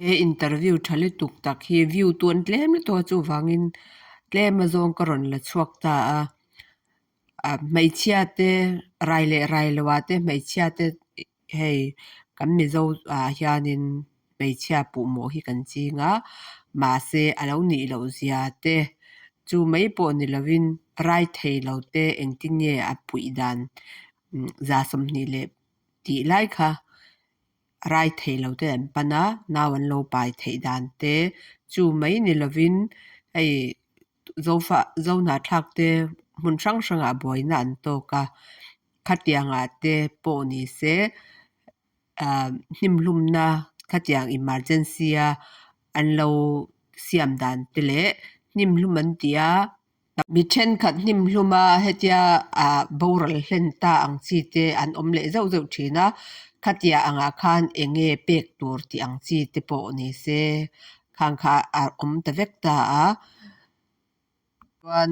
He interview tha lutuk tak hi view tu an tlem lutuk a chuvangin tlem a zawng ka rawn la chhuak ta a ah hmeichhia te rai leh rai lo ah te hmeichhia te hei kan mizo ah hianin hmeichhia puh mawh hi kan ching a mahse a lo nih loh zia te chu mai pawh ni lovin rai thei lo te engtin nge a puih dan 30 leh tih lai kha. Rai thei lo te an pan a, nau an lo pai theih dan te chu mai ni lovin hei zofa zohnahthlak te hmun hrang hrangah buaina an tawk a, khatiangah te pawh ni se ah hnimhlumna khatiang emergency a an lo siam dan te leh hnimhlum an tih a. Mi thenkhat hnimhlum a hetia ah boral hlen ta ang chi te an awm leh zauh zauh thin a, khatia angah khan eng nge pek tur tih ang chi te pawh ni se khang kha a awm ta vek ta a, chuan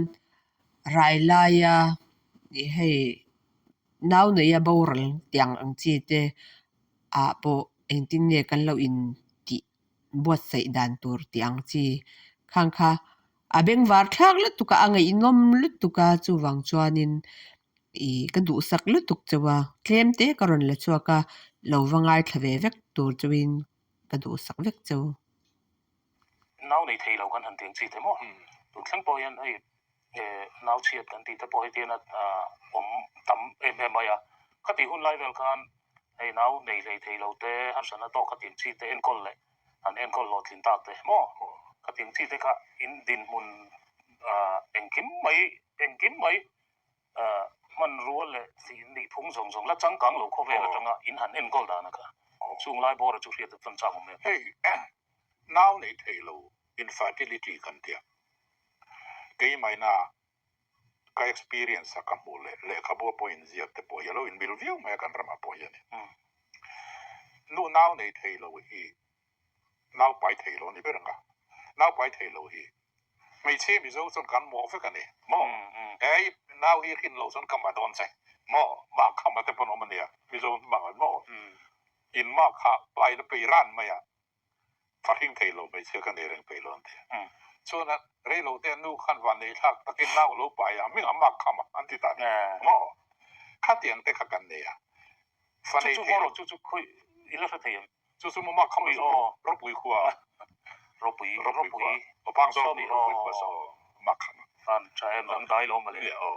rai laia ih hei nau neia boral tiang ang chi te ah pawh engtin nge kan lo in tih buatsaih dan tur tih ang chi khang kha a bengvar thlak lutuk a, a ngaihnawm lutuk a chuvang chuanin ih ka duhsak lutuk chauh a tlem te ka rawn la chhuak a lo va ngaithla ve vek tur chauhin ka duhsak vek chauh. Nau nei thei lo kan han tih ang chi te maw? Tun thleng pawh hian hei nau chhiat kan tih te pawh hetiang a awm tam em em mai a. Khatih hun lai vel khan hei nau nei hlei thei lo te harsatna tawk khatih ang chi te enkawl leh an enkawl hlawhtlin tak te maw? Khatih ang chi te kha in dinhmun engkim mai engkim mai hmanrua leh nihphung zawng zawng la changkang lo khawvel atanga in han enkawl dan a kha chung lai bawra chu hriat a chuan chak awm em? Hei nau nei thei lo infertility kan tia keimaina ka experience a ka hmuh leh lehkhabu pawh inziak te pawh hi a lo inmil viau mai a kan ramah pawh hian nu nau nei thei lo hi nau pai thei lo a ni ber ang a, nau pai thei lo hi hmeichhe Mizo chuan kan mawh vek a ni maw? Hei nau hi hrin loh chuan ka mah dawn che maw? Mah khama te pawn awm a nia Mizo mah maw? In mah kha pain a pei ran mai a, fa hring thei lo hmeichhia ka nei reng peih lo an ti a. Chuan a rei lo te a nu khan van nei thlak takin nau a lo pai a, hming a mah khama an ti ta ni maw? Khatiang te kha kan nei a, fa nei thei lo. Chu chu khawi i la hre thei em? Chu chu maw kham chu ropui khua ropui ropui khua aw pang zawk ni ropui khua saw mah kham fan tha em dang dai lo male aw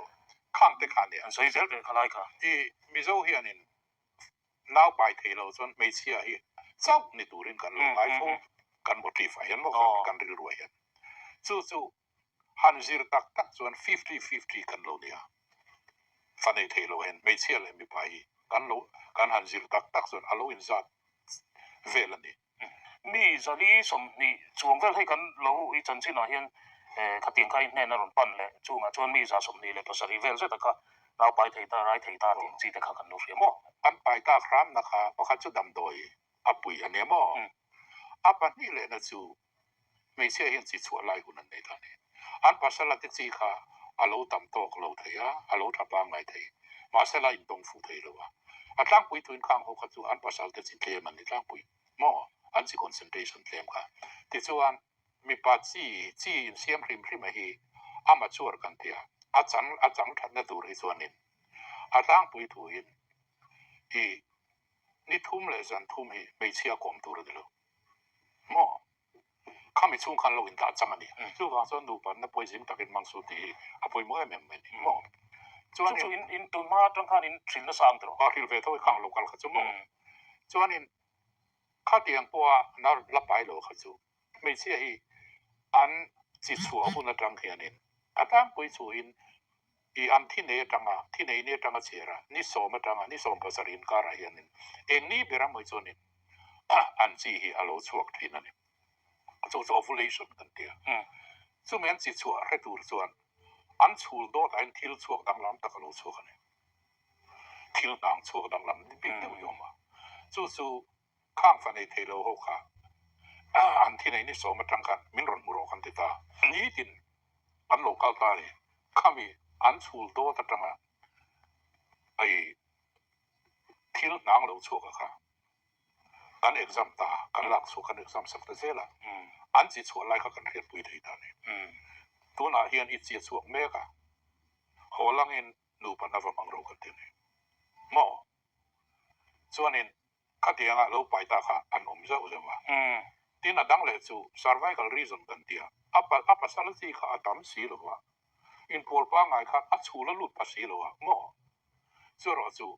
khang te kha nia an sawi zel ve khalai kha i Mizo hianin nau pai thei lo chuan hmeichhia hi chauh ni turin kan lo ngai fo kan motive ah hian maw kan rilru ah hian chu chu Han zir tak tak chuan fifty fifty kan lo nia. Fa nei thei lo hen hmeichhia leh mipa hi kan lo kan han zir tak tak chuan a lo inzat vel a ni. Mi zali 20 chuang vel hei kan lo i chanchinah hian khatiang kha i hnen a rawn pan leh chungah chuan mi za 27 vel zeta kha nau pai thei ta rai thei ta tih ang chi te kha kan lo hria maw? An pai tak hramna kha pakhat chu damdawi a pui a nia maw? A pahnih lehna chu Hmeichhia hian chi chhuah lai hun an nei ta a ni. An pasala te chi kha a lo tam tawk lo thei a, a lo tha pangngai thei. Mahse la intawng fuh thei lo a. A tlangpui tuin khang ho kha chu an pasal te chi tlem an ni tlangpui maw? An chi concentration tlem kha. Tichuan, mipa chi chi insiam hrim hrim a hi a mature kan ti a, a chang a chang thatna tur hi chuanin a tlangpui thuin i ni thum leh zan thum hi hmeichhia kawm tur a ni lo. Maw? Khami chhung khan lo indah chang a ni. Chuvang chuan nupanna pawizim takin hmang su tih hi a pawimawh em em mai a ni. Maw? Chuan in. Chu chu in tun hma atang khan in hrilh nasa ang tiraw? A hrilh ve tho i khang local kha chu maw? Chuanin khatiang pawha na la pai lo kha chu hmeichhia hi an chi chhuah hun atang hianin a tlangpui chuhin I an thi nei atanga, thi nei ni atanga chhiar a, ni sawm atanga ni 17 inkarah hianin eng ni ber a mawi chuanin an chi hi a lo chhuak thin a ni. Chu chu ovulation kan ti a. Chumi an chi chhuah hre tur chuan an chhul dawtah hian thil chhuak danglam tak a lo chhuak a ni. Thil hnang chhuak danglam bik deuh hi a awm a. Chu chu Khang fa nei thei lo ho kha an thi nei ni sawm atang khan min rawn hmu rawh kan ti ta. Nitin an lo kal ta a ni. Khami an chhul dawt atanga ei thil hnang lo chhuak a kha. Kan exam ta, kan lak chhuah kan exam sak ta zel a, an chi chhuah lai kha kan hriatpui thei ta a ni. Tunah hian i chi a chhuak mek a, haw langin nupa na va hmang ro kan ti a ni maw? Chuanin khatianga lo pai ta kha an awm zauh zauh a. Tin a dang leh chu cervical region kan ti a, a pasal chi kha a tam si lo a, inpawl pangngai khan a chhul a lut pha si lo a maw? Churaw chu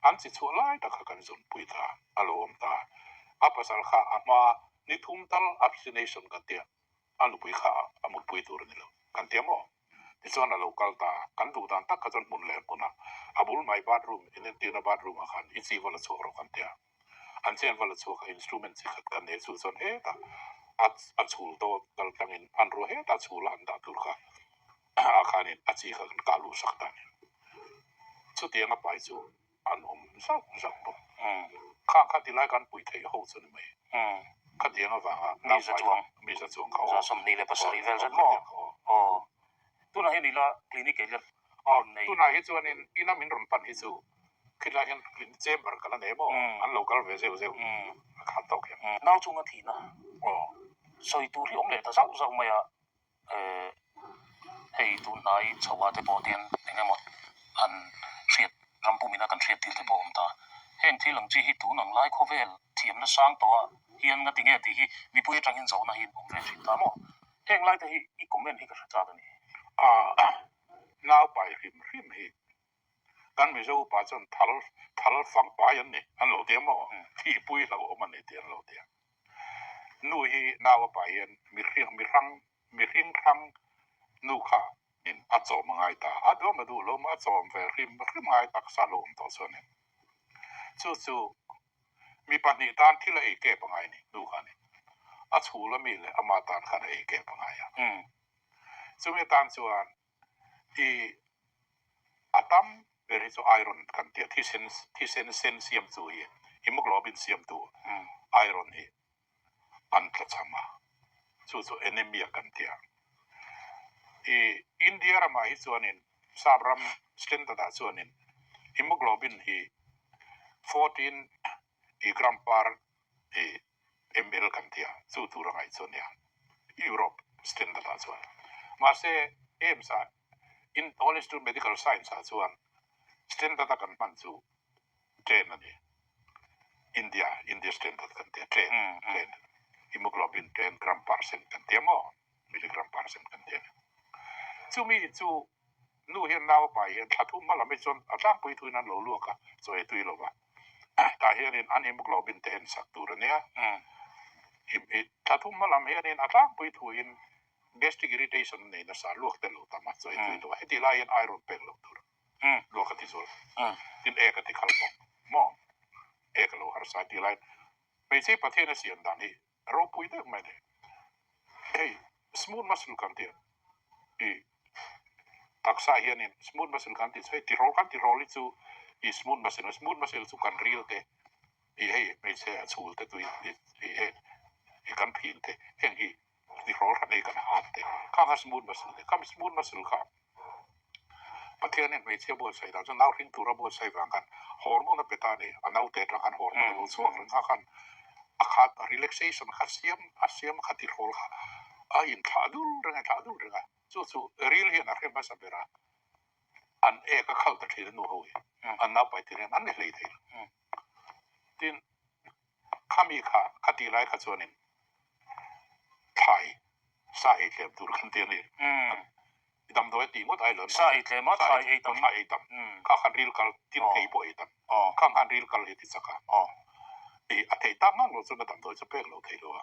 an chi chhuah lai tak kha kan zawnpui ta a lo awm ta. A pasal kha a hma ni thum tal abstination kan tia, a nupui kha a mutpui tur a ni lo kan tia maw? Tichuan a lo kal ta, kan duh dan tak kha chuan hmun leh hmunah a bul mai bathroom inentirna bathroom ah khan i chi va la chhuak rawh kan tia. An chen va la chhuak a instrument chi khat kan nei chu chuan hetah a chhul dawt kal tlangin hmanrua hetah chhul a han dah tur kha ah khanin a chi kha kan kah luh sak ta a ni. Chutiang a pai chu an awm zauh zauh bawk. Kha kha tilai kan pui theih ho chu ni mai. Khatiang avanga Mi za chuang. Mi za chuang kha aw. 27 vel zet maw? Aw. Tunah hian ila clinic ei la rawn nei. Tunah hi chuanin ina min rawn pan hi chu khilai hian clinic chamber ka la nei maw? An lo kal ve zeuh zeuh a khan tawk hian. Nau chunga thihna sawi tur hi awm leh ta zauh zauh mai a. Hei tun hnai chho ah te pawh hian eng emaw han hriat ram pumina kan hriat thil te pawh a awm ta. Heng thil ang chi hi tun ang lai khawvel thiamna sang tawh ah hian nga tinge tih hi mipui atangin zawhna hi awm ve thin ta maw? Heng lai te hi i comment hi ka hre chak a ni. Aah nau pai hrim hrim hi kan Mizo upa chuan thal thal fang pai an ni an lo tia maw? Thihpui hlauhawm a ni tih an lo tia. Nu hi nau a pai hian mihring mihrang mihring hrang nu kha in a chawm a ngai ta. A duam a duh lo maw a chawm ve hrim hrim ngai taksa lo awm tawh chuan in chu chu mi pahnih tan thil a ei kep a ngai ni nu kha ni. A chhul a mi leh ama tan khan a ei kep a ngai a. Chumi atan chuan I a tam ber hi chu iron kan tia thisen thisen sen siamtu hi hemoglobin siamtu iron hi an tla cham a chu chu anemia kan tia. I India ramah hi chuanin sap ram standard ah chuanin hemoglobin hi 14 i gram per i ml kan tia chu tur a ngaih chu a nia Europe standard ah chuan. Mahse AIMS ah in All Institute Medical Science ah chuan standard a kan hman chu 10 a ni. India India standard kan tia 10 10 hemoglobin 10 gram percent kan tia maw milligram percent kan tia ni. Chumi chu Nu hian nau a pai hian thla thum hma lam hi chuan a tlangpui thuin an lo luak a, chaw ei tui lo va. Tah hianin an hemoglobin te en sak tur a nia. Thla thum hma lam hianin a tlangpui thuin gastric irritation a nei nasa, luak te lo tam a, chaw ei tui lo va. Heti lai hian iron pek loh tur luak a ti zual. Tin ek a ti khal bawk maw? Ek a lo harsa tih laiin hmeichhe Pathian a siam dan hi ropui deuh mai a ni. Hei smooth muscle kan tih i taksa hianin smooth muscle kan tih chu hei tihrawl kan tihrawl hi chu i smooth muscle smooth muscle chu kan ril te i hei hmeichhe a chhul te tui i heng i kan phin te heng hi tihrawl hran hei kan hat te kha kha smooth muscle te khami smooth muscle kha Pathianin hmeichhia buatsaih dan chu nau hring tura buatsaih vang khan hormone a pe ta a ni. A naute atang khan hormone a lo chhuak reng kha khan a khat relaxation kha siam a siam kha tihrawl kha a inthlah dul reng a inthlah dul reng a. Chu chu ril hian a hre hmasa ber a, an ek a khal ta thin a nu ho hi an naupai tir hian an ni hlei thei lo. Tin, khami kha kha tih lai kha chuanin thlai sa ei tlem tur kan ti a ni. Damdawi a tih ngawt ai lo. Sa ei tlem a, thlai ei tam. Thlai ei tam. Kha khan ril kal, tin thei pawh ei tam. Khang khan ril kal hi ti chak a. A theih tak ngang lo chuan a damdawi chu pek lo thei lo a.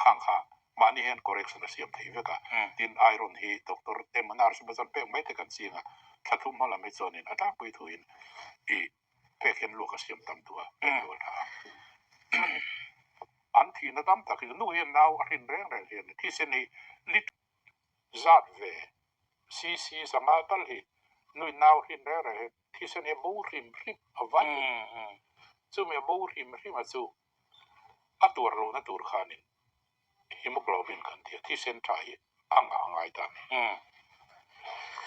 Khang kha mahni hian correction a siam thei vek a. Tin iron hi doctor te emaw nurse emaw chuan pek mai te kan ching a. Thla thum hma lam hi chuanin a tlangpui thuin i pek hian luak a siam tam duh a, pek lo a tha a. Chuan an thihna tam tak hi chu nu hian nau a hrin reng reng hian thisen hi lit Zat ve, CC zanga tal hi nui nau hrin reng reng hi thisen hi a bo hrim hrim a vai hi. Chumi a bo hrim hrim a chu a tuar lohna tur khanin hemoglobin kan ti a, thisen tha hi a ngah a ngai ta a ni.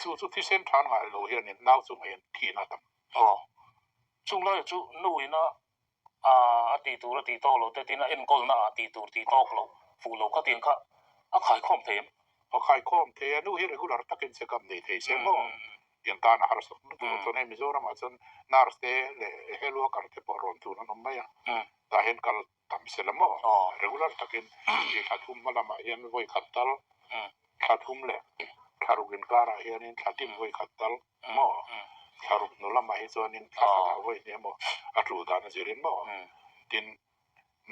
Chu chu thisen tha an ngah lo hianin nau chungah hian thihna a tam. Aw, chung laiah chu nu ina. A tih tur a tih tawk lo te tin a enkawlna ah tih tur tih tawk lo fuh lo khatiang kha a khaikhawm thei em? A khaikhawm thei a, nu hi regular takin check up nei thei se maw? Tiang tan a harsat lutuk lo chuan hei Mizoram ah chuan nurse te leh health worker te pawh rawn tur an awm mai a, tah hian kal tam se la maw? Regular takin i thla thum hma lamah hian vawi khat tal, thla thum leh thla ruk inkarah hianin thla tin vawi khat tal maw? Thla ruk hnu lamah hi chuanin thla khatah vawi hnih emaw a tul dan a zirin maw? Tin,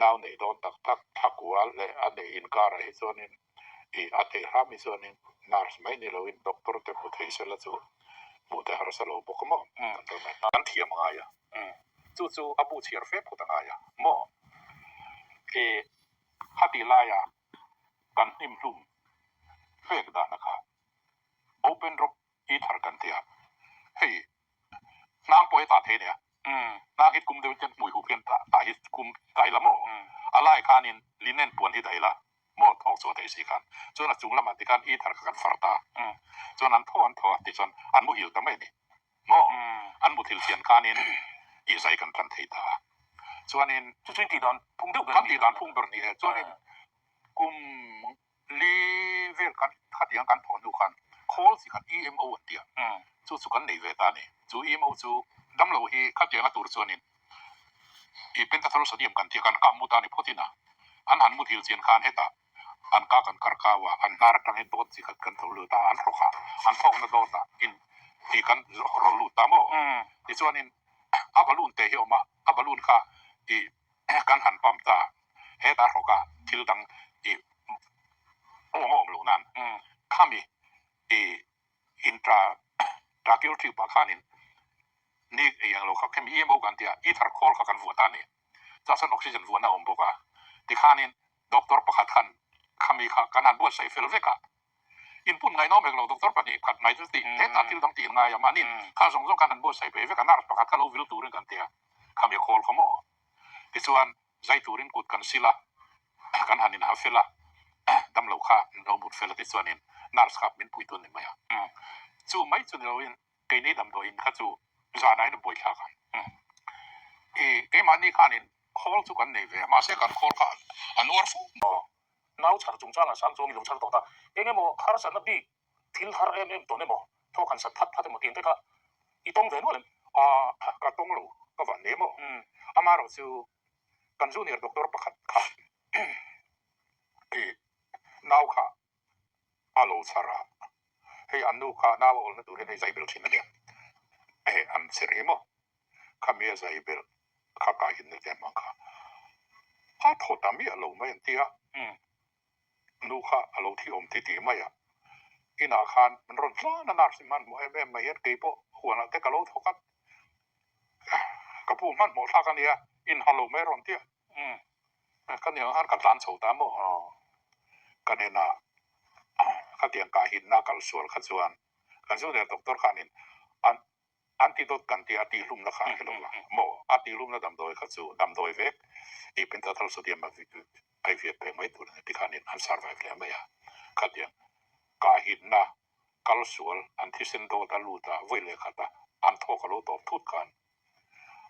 nau neih dawn tak tak thla kual leh a neih inkarah hi chuanin i a theih hram hi chuanin nurse mai ni loin doctor te hmu thei sela chu hmuh te harsa lo bawk maw? Kan thiam a ngai a. Chu chu a bu chhiar fe phawt a ngai a maw? I khati laia kan hnim hlum pek dana kha open rock ether kan ti a, hei hnang pawh hi tah thei nia, hnang hi kum deuh hian hmui hup hian tah hi kum kai la maw? A lai khanin linen puan hi daih la maw thawk chhuah theih si khan chuan a chung lamah tikhan ether kha kan far ta chuan an thaw an thaw a tichuan an muhil ta mai a ni. Maw? An muthil thian khanin i zai kan tan thei ta a. Chuanin. Chu chu i tihdan phung deuh ber ni. Kan tihdan phung ber ni e. Chuanin kum li vel kan khatiang kan thawh hnu khan khawl chi khat EMO an ti a. Chu chu kan nei ve ta a ni. Chu EMO chu damlo hi khatianga tur chuanin i pentathol sodium kan ti a, kan kah mut a ni phawt in a. An han muthil chian khan hetah an ka kan kar kau a, an hnar atang hian dawt chi khat kan tho lut a, an hrawk a, an thawkna dawt ah in ti kan rawlh lut ta maw? Tichuanin a balloon te hi a awm a, a balloon kha i kan han pump ta, hetah hrawk a thil dang i awng a awm loh nan khami i intra tracheal tube ah khanin ni ei ang lo kha khemi EMO kan tia ether khawl kha kan vuah ta a ni. Chah chuan oxygen vuahna a awm bawk a, tikhanin Doctor pakhat khan khami kha kan han buatsaih fel vek a, input ngaihnawm hek lo doctor pahnih khat ngai chu tih hetah thil dang tih ngai a, mahni kha zawng zawng khan han buatsaih peih vek a, nurse pakhat kha lo vil turin kan ti a, khami a khawl kha maw? Tichuan zai turin kut kan sil a, kan han inha fel a, damlo kha an lo mut fel a tichuanin nurse kha min pui tun ni mai a, chu mai chu ni loin keini damdawiin kha chu zanah in a buaithlak a, i keimahni khanin Khawl chu kan nei ve a, mahse kan khawl kha a nuar fo. Aw, nau chhar chungchang ah sang chuang i lo chhar tawh ta. Eng emaw harsatna bik thil har em em tawn emaw, thawk han sat phat phat emaw tih te kha i tawng ve nual em? Aw, ka tawng lo, ka van nei maw? Amaherawh chu kan junior doctor pakhat kha i nau kha a lo chhar a, hei an nu kha nau a awlna tur hian hei zai belh thin a nia, eh an che rih maw? Khami a zai belh kha ka in na te hmang kha a thaw ta miah lo mai an ti a, nu kha a lo thi awm ti ti mai a, inah khan min rawn tlan a nurse hmanhmawh em em mai hian keipawh huanah te ka lo thawk a, ka pu hmanhmawh thlak a nia, in ha lo mai rawn ti a. Ka niang khan ka tlan chho ta maw? Ka hnenah khatiang kah hinna kal sual kha chuan kan junior doctor khanin an antidote kan tia a tihlumna kha a hre lo la maw? A tihlumna damdawi kha chu damdawi vek tih pentothal sodium a ei viat peng mai tur a ni tikhanin an survive leh mai a. Khatiang kah hinna kal sual an thisen dawt a lut a vawi leh khat a an thawk a lo tawp thut khan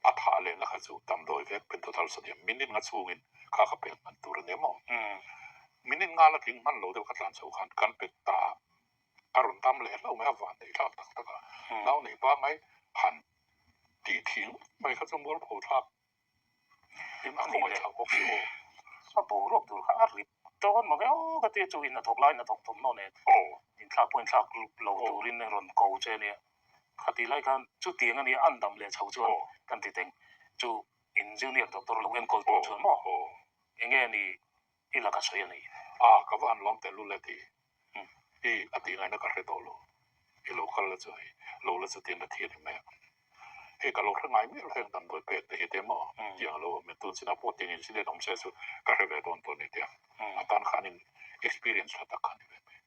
A thah lehna kha chu damdawi vek pentothal sodium minute nga chhungin kha ka pek hman tur a ni maw? Minute nga la tling hman lo deuh ka tlan chho khan kan pek ta a, a rawn dam leh hlauh mai a van neih thlak tak tak a, nau neih pangngai han tih thing mai kha chu mualpho thlak in a khawngaih thlak bawk si aw. A boruak tur kha a rip dawn maw viau ka tia chu in a thawk laiin a thawk thawmhnaw nen inthlak pawh inthlak lo turin a rawn ko che a nia. Khatih lai khan chutiang a nia an dam leh chho chuan kan ti teng chu in junior doctor lo enkawl tur chuan maw enge ni i laka sawi a ni. A ka va han lawm teh lul e ti i a tih ngaihna ka hre tawh lo i lo kal la chu hei lo la chutin a thi a ni mai a hei ka lo hre ngai miah lo heng damdawi pek te hi te maw tiang a lo awm e tun chinah pawh tiang incident awm se chu ka hre ve dawn tawh a ni tia a tan khanin experience tha tak kha a ni ve mai.